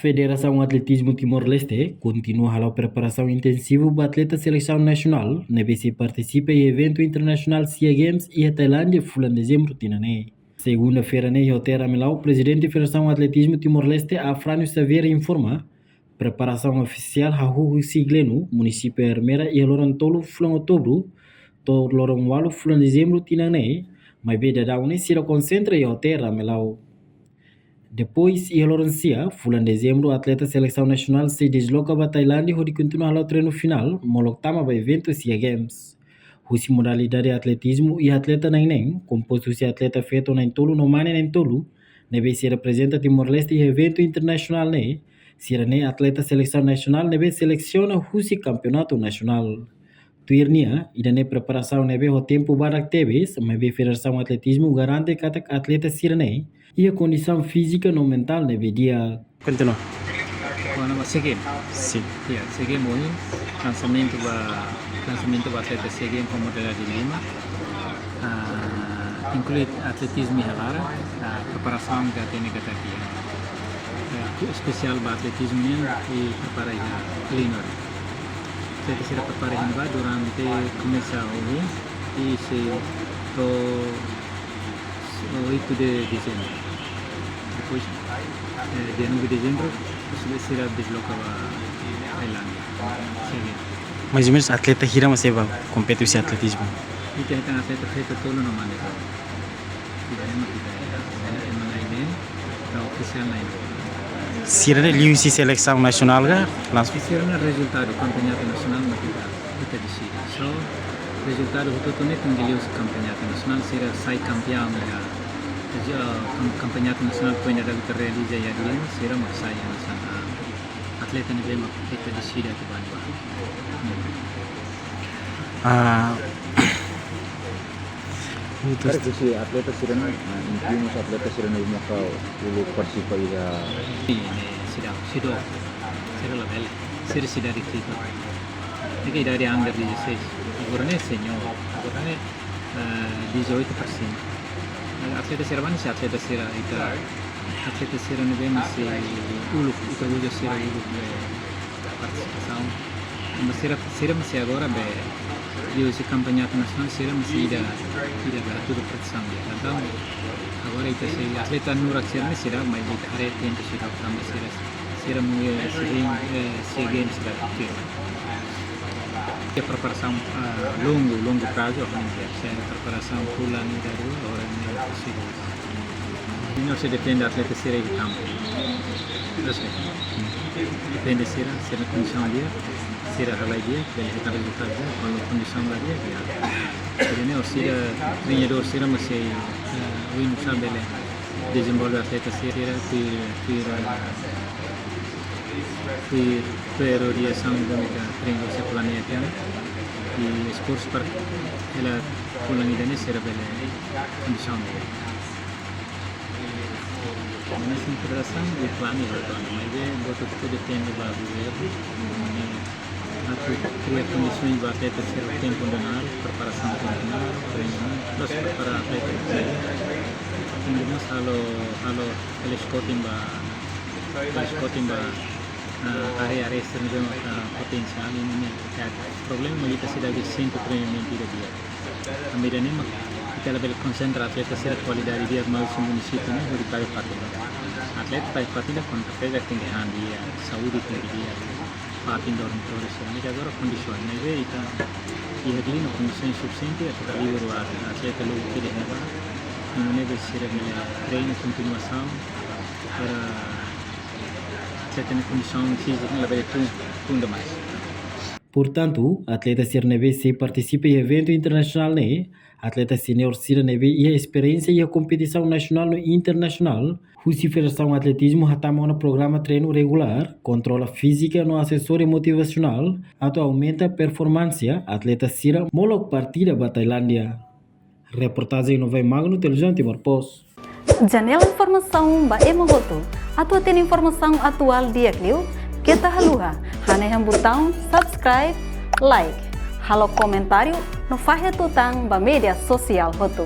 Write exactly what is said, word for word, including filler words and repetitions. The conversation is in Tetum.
Federasaun Atletizmu Timor-Leste kontinua hala'o preparasaun intensivu ba atleta selesaun nasionál ne'ebé sei partisipa iha eventu internasionál SEA Games iha Tailándia fulan Dezembru tinan ne'e. Segunda-feira ne'e iha Hotel Ramelau, Prezidente Federasaun Atletizmu Timor-Leste, Afrânio Xavier, informa preparasaun ofisiál hahú husi Gleno, munisípiu Ermera, iha loron tolu fulan Outubru to'o loron ualu fulan Dezembru tinan ne'e, maibé daudaun ne'e sira konsentra iha Hotel Ramelau. Depois, iha loron sia fulan Dezembru, atleta selesaun nasionál sei desloka ba Tailándia hodi kontinua hala'o treinu finál, molok tama ba eventu SEA Games. Husi modalidade atletizmu iha atleta na'in-neen, kompostu husi atleta feto na'in-tolu no mane na'in-tolu, ne'ebé sei reprezenta Timor-Leste iha eventu internasionál ne'e, sira-ne'e atleta selesaun nasionál ne'ebé selesiona husi kampeonatu nasionál. Tuir nia, ida-ne'e preparasaun ne'ebé ho tempu badak tebes, maibé Federasaun Atletizmu garante katak atleta sira-ne'e iha kondisaun fízika no mentál ne'ebé di'ak. Kontinua. Kona-ba SEA Games. Sin. Ya, SEA Games ohin, lansamentu ba, lansamentu ba atleta SEA Games ho modalidade lima. Ah, inklui atletizmu iha laran, ah, preparasaun ka tene ka takia. Ah, espesiál ba atletizmu nian, i prepara iha Gleno. Atleta sira prepara iha ne'ebá durante komesa ohin, i sei to'o oito de dezembro. Depois, eh, dia nove de dezembro, sira desloka ba Tailándia. Sin. Mais ou menus atleta hira mak sei bá kompete husi atletizmu? Ita hetan atleta feto tolu no mane tolu. Ida-ne'e mak ita, eh, ema na'in-neen, ka ofisiál na'in-neen. Sira-ne'e liuhusi selesaun nasionál ka? Langsung. Sira-ne'e rezultadu kampeonatu nasionál mak ita, ita deside. So, rezultadu hotu-hotu ne'e tenke liuhusi kampeonatu nasionál, sira sai kampeaun iha, iha, kam-, kampeonatu nasionál ke ainda ita realiza iha Gleno, sira mak sai iha nasionál. Atleta ne'ebé mak ita deside atu bá ne'ebá. Ah, Karik husi atleta sira-ne'e, ah, inklui mós atleta sira-ne'e maka uluk partisipa iha. Ne'e, ne'e, seidauk, seidauk. Sira labele. Sira seidauk di Tito. Ne'e ke idade under dezasseis. Agora ne'e senior. Agora ne'e, eh, dezoito para cima. Atleta sira barak ne'e, atleta sira ita, atleta sira ne'ebé mak sei uluk, ita uza sira uluk, eh, partisipasaun. Mas sira, sira mak sei agora be, liuhusi kampeonatu nasionál, sira mak sei ida, ida be hatudu partisipasaun. Entaun, agora ita sei atleta nurak sira-ne'e sira, mas ita haree tempu sira, tanba sira, sira mak, eh, sei, eh, SEA Games sira tuir. Iha preparasaun, ah, longu, longu prazu, ah, ne'e, sei preparasaun fulan ida rua, agora ne'e sira. Ne'e sei depende atleta sira iha kampu. Terus, depende sira, sira-nia kondisaun di'ak, sira halai di'ak, bele hetan rezultadu di'ak, kuandu kondisaun la di'ak, ya. Jadi ne'e, sira treinadór sira mak sei, eh, oinsá bele dezenvolve atleta sira, tuir, tuir, tuir, tuir orientasaun ida-ne'ebé treinadór sira planeia tiha ona. I esforsu para hela fulan ida-ne'e sira bele kondisaun di'ak. Mas federasaun iha planu ida atu, maibé buat hotu-hotu depende ba governu. Atu kria kondisaun ba atleta sira tempu ida ona, preparasaun tempu ida ona, treinamentu, terus prepara atleta. Tenke mós halo, halo teleskoping ba, teleskoping ba, ah, área-área sira ne'ebé maka potensiál ne'e. Ya, problema mak ita seidauk iha sentru treinamentu ida di'ak. Tanba ida-ne'e mak ita labele konsentra atleta sira kualidade di'ak mai husi munisípiu ne'e hodi Bairru Fatin. Atleta Bairru Fatin ida kontra pega tenke han di'ak, saúde tenke di'ak, fatin dormitóriu sira-ne'e agora kondisaun ne'ebé ita iha Gleno kondisaun sufisiente atu halibur atleta loos iha ne'ebá. Nune'e be sira bele treinu kontinuasaun para atleta nia kondisaun fízika labele tun, tun demais. Portantu, atleta sira ne'ebé sei partisipa iha eventu internasionál ne'e, atleta senior sira ne'ebé iha esperiénsia iha kompetisaun nasionál no internasionál, husi Federasaun Atletizmu hatama ona programa treinu regulár, kontrola fízika no asesóriu motivasionál, atu aumenta performánsia atleta sira molok partida ba Tailándia. Reportajen Novai Magno, Televizaun Timor Post. Janela informasaun ba ema hotu. Atu hatene informasaun atuál di'ak liu, keta haluha hanehan butaun subscribe, like, halo komentáriu no fahe tutan ba média sosiál hotu.